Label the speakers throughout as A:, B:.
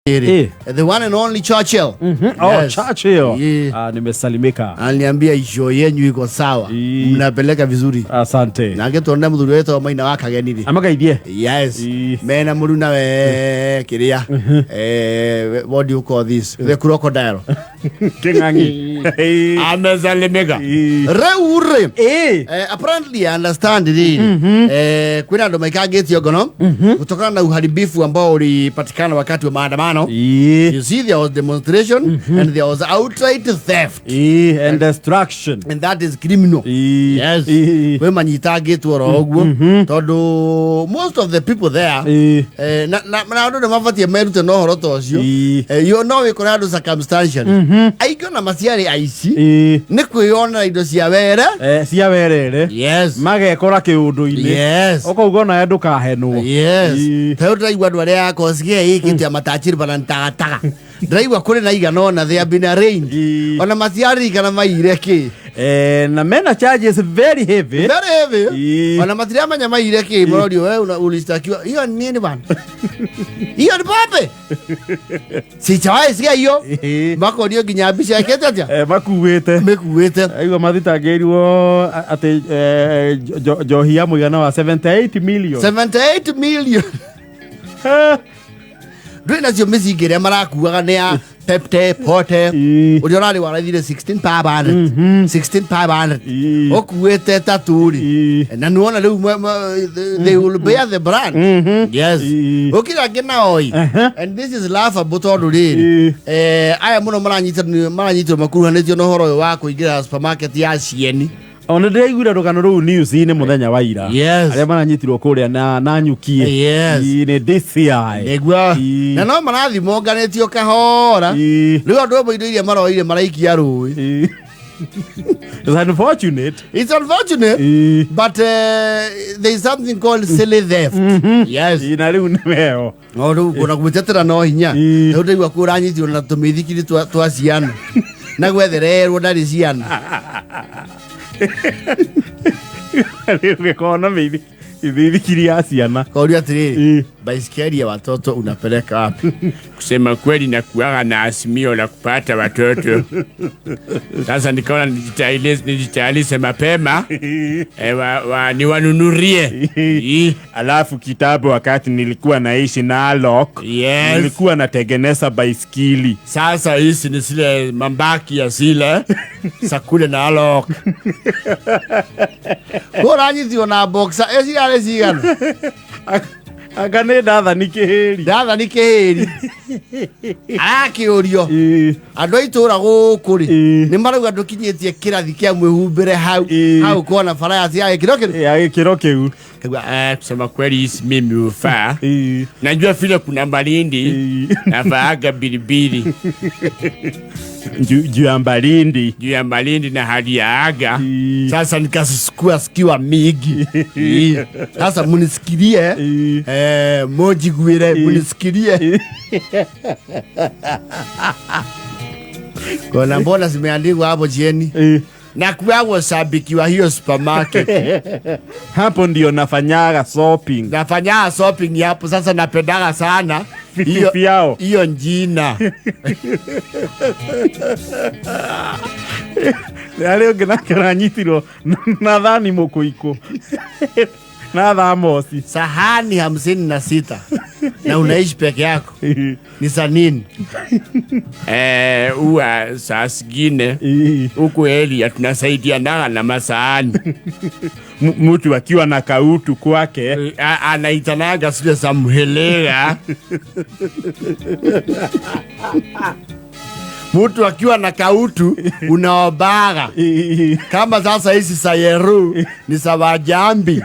A: The one and only Churchill.
B: Oh,
A: Yes.
B: Churchill.
A: Yeah.
B: Ah, nimesalimika.
A: Aliniambia show yenyu iko sawa. Mnapeleka vizuri.
B: Asante.
A: Nake tuone muthuri wetwo Maina wa Kageni ri.
B: Amakaithie.
A: Yes. Mena muruna we kiria. What do you call this? The crocodile.
B: King'ang'i.
A: Amesalimika. Rĩu rĩ. Apparently I understand riri. Kwina andũ maikangĩtio ngono kutokana na uharibifu ambao ulipatikana wakati wa maandamano. You see, there was demonstration and there was outright theft.
B: And destruction.
A: And that is criminal. Yes. Kwĩ manyitangĩtwo oro ũguo tondũ most of the people there na andũ nĩ mabatiĩ merute na ũhoro ta ũcio. Yo no wĩkore andũ circumstantially aingĩ ona matiarĩ aici, nĩ kwĩyonera indo cia were.
B: Cia werere.
A: Yes.
B: Magekora kĩũndũ-inĩ.
A: Yes.
B: Ũkauga onawe ndũkahenwo.
A: Yes. Tayo ndĩraigua andũ arĩa akosigie ĩkĩte ya matachiri banantagataga, ndĩraigua kũrĩ na igana ona they have been arraigned. Ona matiaririkana maire kĩ.
B: Na mena charges very heavy.
A: Very heavy. Ona matiramenya maire kĩ, marorio wewe ulistakiwa hiyo ni nini bana, hiyo ni pombe, sichawahi sikia hiyo. Makorio nginya mbica ĩkĩte atĩa.
B: Makuĩte.
A: Mĩkuĩte.
B: Aigua mathitangĩirwo atĩ njohi ya mũigana wa 78 million.
A: 78 million. Ndũĩ nacio mĩcinga ĩrĩa marakuaga nĩ ya pepte pote. Ũrĩa ũrarĩ waraithire 16,500, 16,500. Ũkuĩte taturi. Na nĩwona rĩu they will bear the brand. Yes. Ũkira angĩ naoi. And this is laughable tondũ rĩrĩ, aya mũno maranyitwo makuruhanĩtio na ũhoro ũyũ wa kũingĩra supermarket ya cieni.
B: Ona ndĩraiguire rũgano rũu news-inĩ mũthenya wa ira. Arĩa maranyitirwo kũrĩa na nyuki. Nĩ DCI.
A: Nĩguo. Na no marathi monganĩtio kahora. Rĩu andũ amwe indo iria maroire maraikia rũĩ.
B: It's unfortunate.
A: It's unfortunate, but there is something called silly theft. Yes.
B: Na rĩu nĩ weo.
A: No rĩu kuna gwĩtetera no hinya. Rĩu ndaigua kũranyitirwo na tũmĩthikiri twa ciana na gwethererwo ndarĩ ciana.
B: Rĩu gĩkorwo na mĩithikiri ya ciana.
A: Kauria atĩrĩrĩ, baiskeli ya watoto unapeleka wapi?
C: Kusema kweli nakuaga na azimio la kupata watoto. Sasa nikaona nijitayarishe mapema, niwanunurie.
B: Alafu kitambo wakati nilikuwa naishi Narok, nilikuwa natengeneza baiskeli.
C: Sasa hizi ni zile mambaki ya zile sakule na Narok.
A: Kũranyitio na boxer ĩcirarĩ cigana?
B: Anga nĩ ndathani kĩhĩri.
A: Ndathani kĩhĩri arakĩũrio. Andũ a itũra gũkũ rĩ, nĩ marauga ndũkinyĩtie kĩrathi kĩa mwĩhumbĩre hau. Hau kuona bara cia gĩkĩro kĩu.
B: Ya gĩkĩro kĩu.
C: Kagua, kusema kweli hizi mimi hufaa. Najua vile kuna baridi, navaaga bilibili.
B: Juu ya baridi.
C: Juu ya baridi na hali ya anga.
A: Sasa nikasukua sikiwa mingi. Sasa munisikirie. Mojiguire, munisikirie. Kuna mbona zimeandikwa hapo chini?
C: Na kuwa shabiki wa hiyo supermarket.
B: Hapo ndio nafanyaga shopping.
C: Nafanyaga shopping hapo, sasa napendaga sana
B: Vitu
C: hiyo
B: vyao.
C: hiyo njina.
B: Arĩa ũngĩ nake aranyitirwo na thani mũkũikũ na thamosi.
A: Sahani 56 na unaishi peke yako ni za nini?
C: Huwa saa zingine huku area tunasaidianaga na masahani.
B: Mtu akiwa na kautu kwake.
C: Anaitanaga zile za mhelea.
A: Mtu akiwa na kautu unaobaga. Kama sasa hizi sayeru ni za wajambi.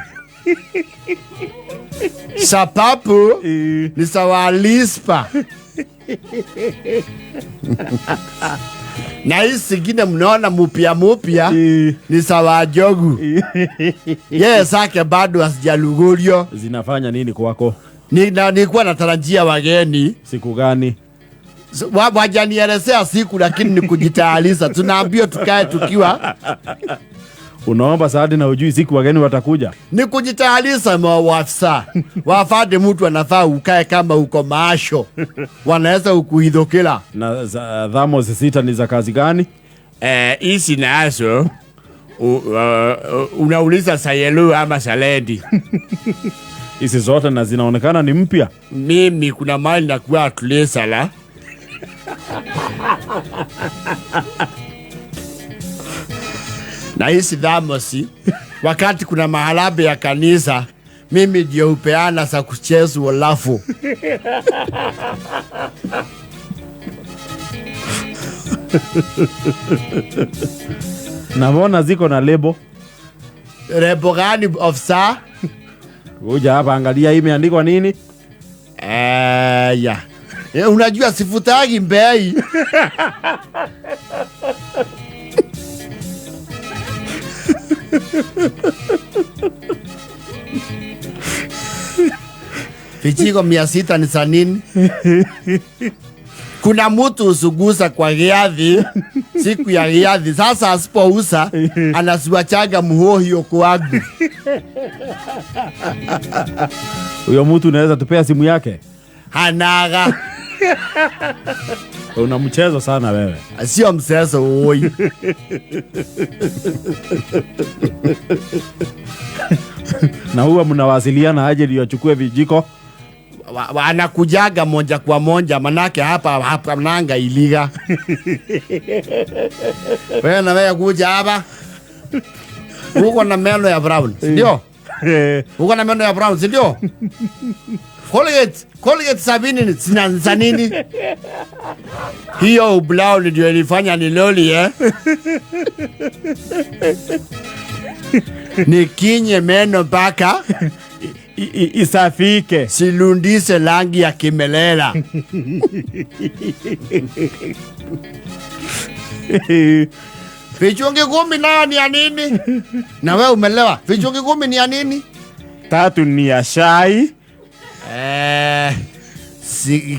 A: Sapapu ni za walispa. Na hizi zingine mnaona mupya mupya ni za wajogu. Yeye sake bado asijalugurio.
B: Zinafanya nini kwako?
A: Nilikuwa natarajia wageni.
B: Siku gani?
A: Wajanielezea siku, lakini ni kujitayarisha. Tunaambiwa tukae tukiwa
B: Unaomba saadi na ujui siku wageni watakuja.
A: Ni kujitayarisha mawafisa. Wafade mtu anafaa ukae kama uko maasho. Wanaweza ukuhidhokela.
B: Na dhamos 6 ni za kazi gani?
C: Hizi nazo unauliza sayelu ama saledi.
B: Hizi zote na zinaonekana ni mpya.
C: Mimi kuna mali na kuwa tulesala.
A: Na hizi dhamosi wakati kuna mahalabe ya kanisa mimi ndio hupeana za kuchezwa lafu.
B: Na mbona ziko na lebo?
A: Lebo gani officer?
B: Kuja hapa angalia hii imeandikwa nini?
A: Ya. Unajua sifutagi mbei. Vijiko 600 ni za nini? Kuna mtu usugusa kwa riadhi, siku ya riadhi. Sasa asipousa, anasuachaga muhohio kwangu.
B: Huyo mtu unaweza tupea simu yake?
A: Hanaga.
B: Una mchezo sana wewe.
A: Sio mchezo oi.
B: Na huwa mnawasiliana aje ndio achukue vijiko?
A: Wanakujaga moja kwa moja manake hapa nanga iliga. Wewe na wewe kuja hapa. Uko na meno ya brown, ndio? Uko na meno ya brown, ndio? Colgate 70 ni za nini? Hiyo brown ndio ilifanya ni loli Nikinye meno mpaka
B: isafike.
A: Silundise rangi ya kimelela. Vichungi 10 nayo ni ya nini? Na wewe umelewa. Vichungi 10 ni ya nini?
B: 3 ni ya shai.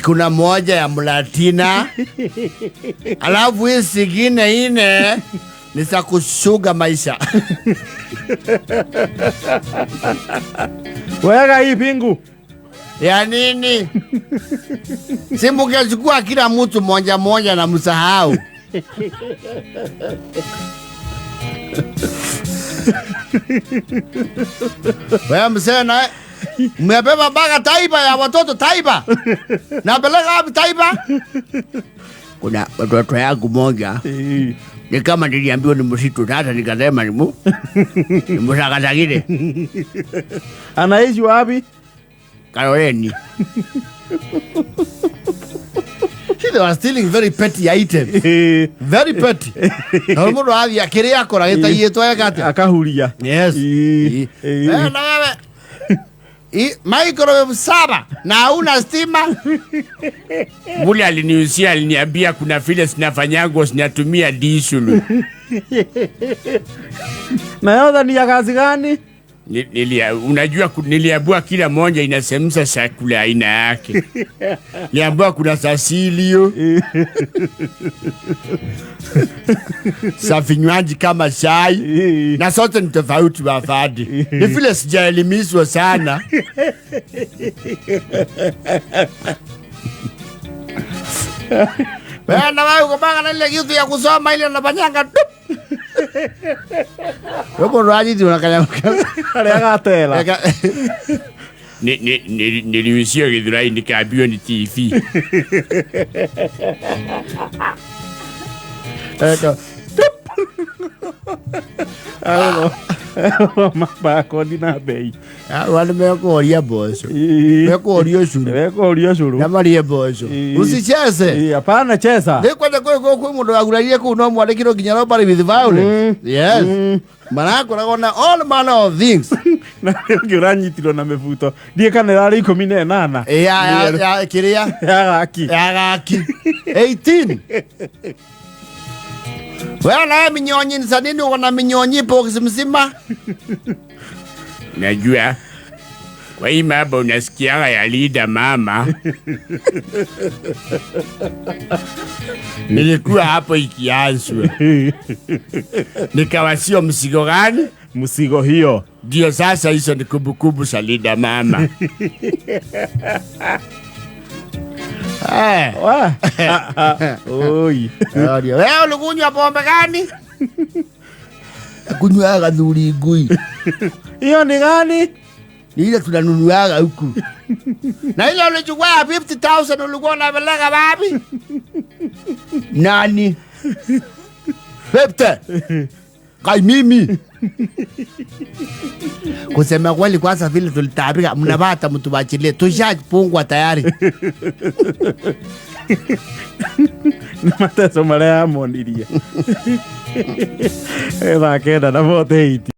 A: Kuna moja ya mlatina. Alafu hii zingine 4 ni za kushuga maisha.
B: Weka hii pingu.
A: Ya nini? Si mungechukua kila mtu moja moja na msahau. Wewe msee na mmebeba baga taiba ya watoto taiba. Napeleka wapi taiba? Kuna watoto yangu moja. Ni kama niliambiwa ni msitu sasa nikasema ni musakasakile.
B: Anaishi wapi?
A: Karoleni. They were stealing very petty items. Very petty. Na mundu athi akiria akora gitaiyetwo eka
B: akahuria.
A: Yes. Na wewe microwave 7 na hauna stima.
C: Mule aliniusia, aliniambia kuna vile sinafanyango sinatumia diesel.
B: Na yote ni ya kazi gani?
C: Unajua niliambiwa kila moja inasemsa chakula aina yake.
A: Niliambiwa kuna sasilio. Sa vinywaji kama chai. Na sote ni tofauti wafadi. Ni vile sijaelimishwa sana. Wewe na wewe uko banga na ile kitu ya kusoma ile unafanyanga tu. Wewe unaji unakanya.
B: Agatela.
C: Niliusia Githurai nikaambiwa ni TV.
A: Eka.
B: Mabakodi na bei.
A: Wale mekuoria mboco. Mekuoria ucuru.
B: Mekuoria ucuru.
A: Na marie mboco. Usicheze.
B: Hapana cheza.
A: Ni kwenda kwa mundu wagurarie kuu no mwandikirwo nginya robbery with violence. Yes. Marakoragwo na all manner of things.
B: Na ũngĩ ũranyitirwo na mĩbuto. Ndiĩ kana ĩrarĩ 18.
A: Ya kĩrĩa?
B: Ya gaki.
A: Ya gaki. 18. Wewe na minyonyi ni za nini uko na minyonyi box mzima?
C: Najua Kwa hii mambo unasikiaga ya Linda Mama. Nilikuwa hapo ikianzwa. Nikawa sio mzigo gani?
B: Mzigo hiyo.
C: Ndio sasa hizo ni kumbukumbu za Linda Mama.
A: Eh.
B: Wa. Oi.
A: Ndio. Wewe ulikunywa pombe gani? Kunywa gathuri ngui.
B: Hiyo ni gani?
A: Ni ile tunanunuaga huku. Na ile ulichukua ya 50,000 ulikuwa unapeleka wapi? Nani? 50. Kai mimi. Kusema kweli, kwanza vile tulitaabika, mnapata mtu wachilie, tushapungwa tayari.
B: Nĩ mateso marĩa yamonirie. Thaa 9:48.